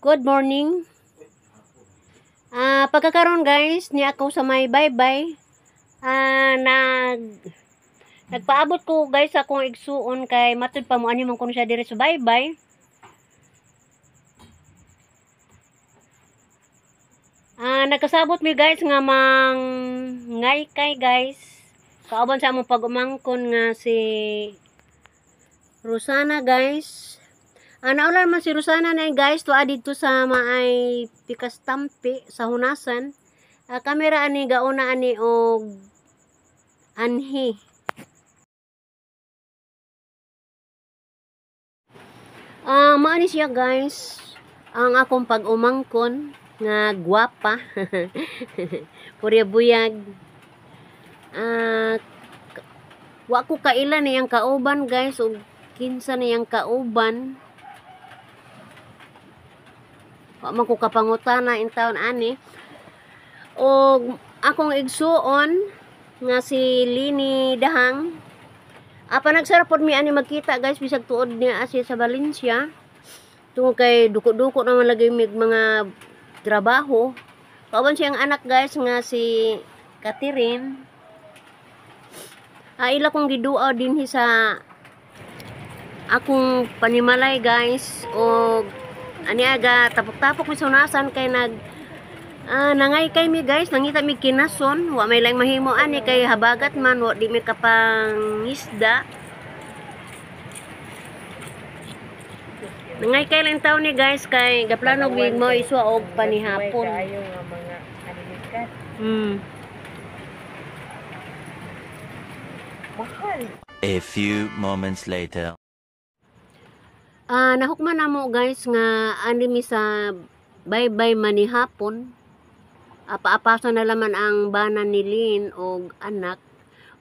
Good morning. Pagkakaroon guys, ni ako sa may bye-bye. Nagpaabot ko guys sa akong igsuon kay matud pa mo ani man kuno siya diri sa bye-bye. Nagkasabot mi guys nga mang ngay kay guys. Kauban sa among pag-umangkon nga si Rosana guys. Naulan man si Rosana na guys tuwa dito sa maay pikastampi sa hunasan. Kamera ani gauna ani og anhi. Maani siya guys ang akong pag-umangkon nga gwapa. Purya buyag. Wa ko kaila niyang kauban guys og kinsa niyang kauban. Wa man ko kapangutana in taon ani. Og akong igsuon nga si Lini Dahang. Panagsara pod mi ani magkita guys bisag tuod niya siya sa Valencia. Tungod kay duko-duko naman lagi mig mga trabaho. Kauban siyang anak guys nga si Catherine. Ila kong giduaw dinhi sa akong panimalay guys og ani aga tapok-tapok mi sunasan kay nag nangay kay mi guys, nangita mi kinason, wa may lang mahimo ani kay habagat man, wa di mi kapangisda. Nangay kay lang taon ni guys kay gaplano mig mo iswa og panihapon. Kaayo nga mga anilikat. Mahal. A few moments later. Nahukman na mo guys nga ani mi sa bye-bye manihapon. Paapasa na laman ang bana ni Lynn og anak.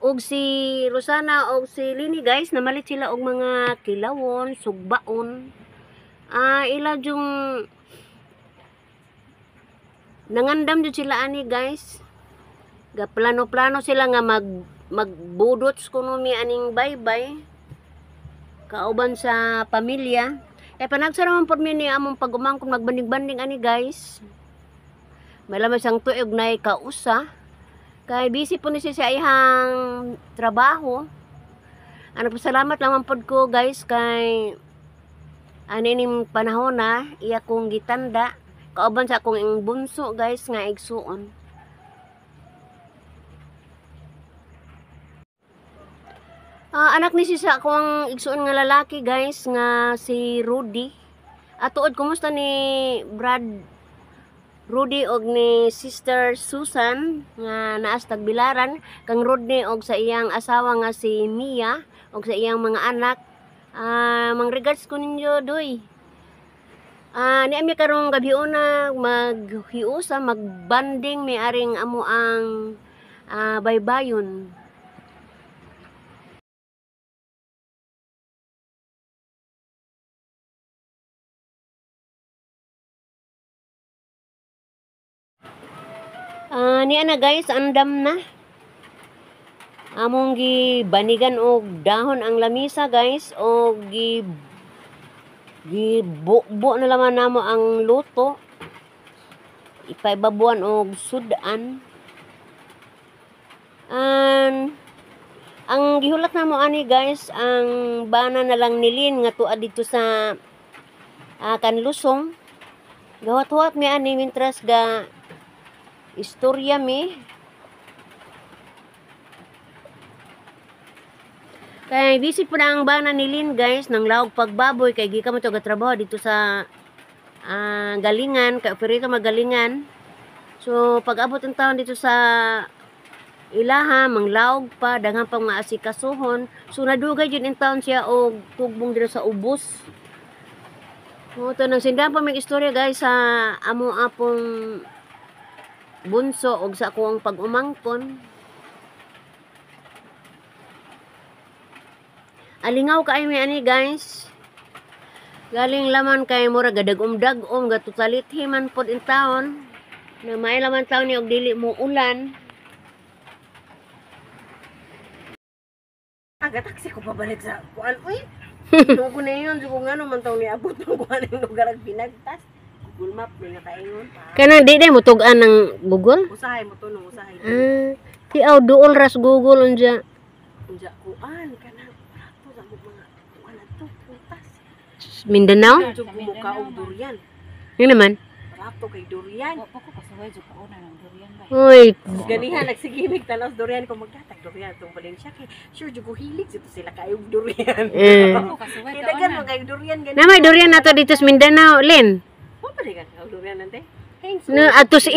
Og si Rosana og si Lini guys, namalit sila og mga kilawon, sugbaon. Ila jung nangandam jud sila ani guys. Ga plano-plano sila nga magbudots kuno mi aning bye-bye. Kauban sa pamilya. Panagsara man pod mi ni among pag-umangkon magbanding-banding ani guys. May laman siyang tuig na kausa. Kay busy po ni siya sa iyang trabaho. Ano po, salamat naman pod ko guys kay ani ning panahon na iya kong gitanda. Kauban sa akong bunso guys nga igsuon. Anak ni siya sa akong igsuon nga lalaki guys nga si Rudy. Atuod kumusta ni Brad Rudy og ni Sister Susan nga naas Tagbilaran, kang Rodney og sa iyang asawa nga si Mia og sa iyang mga anak. Mang regards ko ninyo doy. Ni ami karong gabiuna maghiusa, magbanding mi aring amo ang baybayon. Niya na guys, andam na. Among gibanigan og dahon ang lamisa guys og gibubo na laman namo ang luto. Ipaibabuan og sudan. Ang gihulat namo ani guys, ang bana na lang ni Lynn nga tuad dito sa Kanlusong. Gahuat-huat mi ani mintras ga istorya mi. Kay busy po na ang bana ni Lynn guys nang laog pagbaboy kay gikan man to gatrabaho dito sa Galingan, kay operator magalingan. So pag-abot ang taon dito sa ilaha, manglaog pa, daghan pang maasikasuhon. So nadugay jud in taon siya og tugbong dito sa ubos. To nang sindan pa may istorya guys sa amo apong bunso og sa akong pag-umangkon. Alingaw kaayo mi ani guys. Galing laman kay mura gadag-um-dag-um gatutalithi man pod in taon. Na may laman taon ni og dili mo ulan. Aga taxi ko pabalik sa kuan uy. Nung ko na yun, ko nga naman taon niabot ng kuan ng lugar ag Pinagtas. Google Map may nakaingon pa. Kanang di day mo tug-an ng Google? Usahay mo tunong usahay. Ah, tiaw duol ras Google unja. Unja kuan kanang rato sa mo mga kuan ato prutas. Mindanao? Jud mo og durian. Yun naman. Rato kay durian. Wa pa ko kasuway jud kauna ng durian ba. Uy, Ganihan nagsigimig tanaw sa durian ko magdatag durian tong Valencia kay sure jud ko hilig jud to sila kayo og durian. Eh. Wa ko kasuway Kay daghan kauna. man kayo durian gani. Na may durian nato dito sa Mindanao, Lin. Wa pa rin ka durian nante. Thanks. No, ato si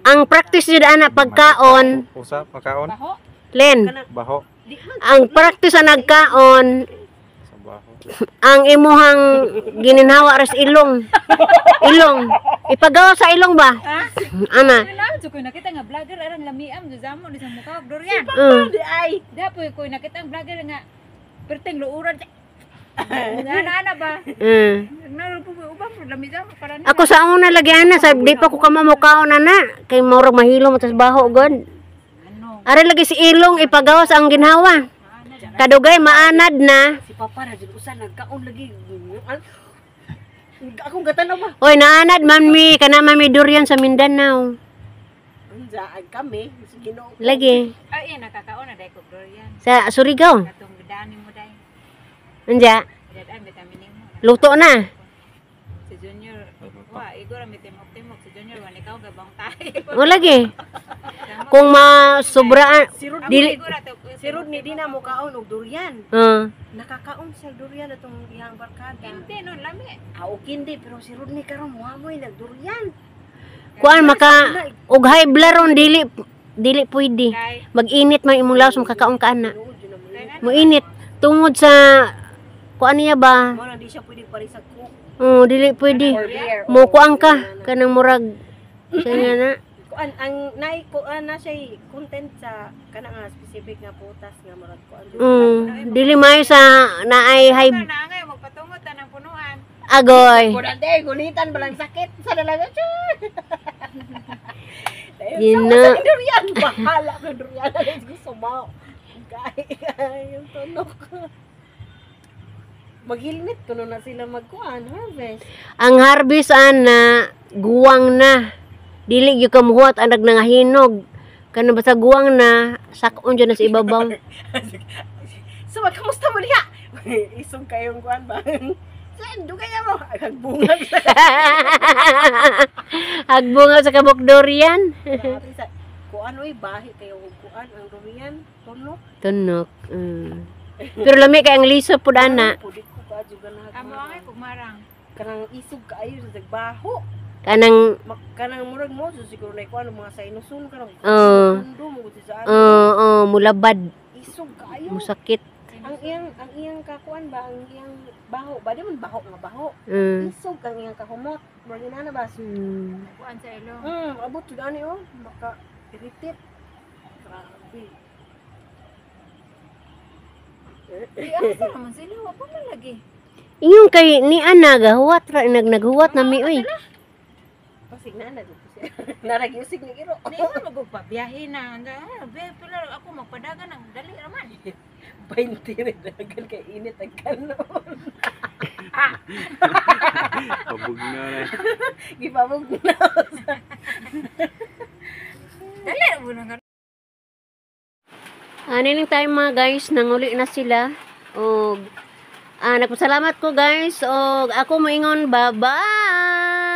ang practice jud ana pagkaon, Usa pagkaon. Baho. Lin. Baho. Ang practice sa nagkaon, Sa baho. ang imuhang gininhawa ras ilong. Ilong. Ipagawa sa ilong ba? Ana. Wala jud ko nakita nga vlogger arang lamiam jud zamo ni sa mukha og durian. Di ay. Da po ko nakita ang vlogger nga perting luuran. Nga na ana ba? Naro po ubang po lami zamo para ni. Ako sa una lagi ana, sa di pa ko kamamukaon ana kay murag mahilo mo tas baho god. Ano? Are lagi si ilong ipagawas ang ginhawa. Kadugay maanad na. Si Papa ra jud usa nagkaon lagi. Akong gatanaw ba? Oy, naanad man mi kana man mi durian sa Mindanao. Unja ay kami sa Ginoo. Lagi Ay, nakakaon na dai ko durian. sa Surigao. Katong dani mo dai. Anja, Dad ay vitamin mo. luto na. Si Junior, wa igor ang timok-timok si Junior wa ikaw gabang tayo. O lagi. Kung masobraan Si Rod Dili- si Rod ni di na mo kaon og durian. Nakakaon siya durian atong iyang barkada. Hindi no lami. Ah, okay hindi pero si Rodney karon moamoy nagdurian. Kuan maka og high blood ron dili dili pwede. Kay Mag-init man imong lawas makakaon ka ana. Tinuod jud na mo. kay nga Moinit tungod sa kuan niya ba? Mo na di siya pwede pare sa coke Oh, dili pwede. or beer. Mo kuan ka kanang murag sa nga na. Kuan ang naay kuan na siya content sa kana nga specific nga putas nga murag kuan. jud. Dili maayo sa naay high na angay magpatungot ta ng punuan. agoy. Kunan day gunitan balang sakit sa dalaga. Yun na. Durian bahala ko durian gusto mo. Kay yung tunok. Maghilmit kuno na sila magkuan harvest. Ang harvest ana guwang na. Dili gyud ka muhuwat ang nagnangahinog. Kanang basta guwang na sakon jud na sa ibabaw. So, kamusta mo diha? Isog kayong kuan ba? Saan dugay mo? Agbungag sa Agbunga sa kabok durian. grabe sa kuan oy bahi kayo og kuan ang durian tunok. Tunok. Pero lami kay ang liso pud ana. Pudi ko ka jud ganahan. Amo angay kumarang. Kanang isog kaayo sa baho. Kanang Kanang murag mo so siguro na kuan mga sinusun kanang. Oo. Mundo mo gud sa ano. Oo, mulabad, Isog kaayo. musakit. Ang iyang kakuan ba ang iyang baho ba di man baho nga baho. Isog ang iyang kahumot. Murag inana ba? Kuan sa ilong. Abot jud ani oh, maka irritate. Grabe. Di asa naman sila wa pa man lagi. Ingon kay ni ana gahuwat ra naghuwat na mi oy. Pasig na na dito siya. Naragyusig ni Iro. Di mo magpabiyahe na. Ah, be pila ako magpadagan ang dali ra man. 20 rin dagan kay init ang kanon. Pabug na na. Gipabog na. Dali ra mo nang Ano lang tayo mga guys, nanguli na sila. Og nagpasalamat ko guys. Og ako moingon, bye-bye.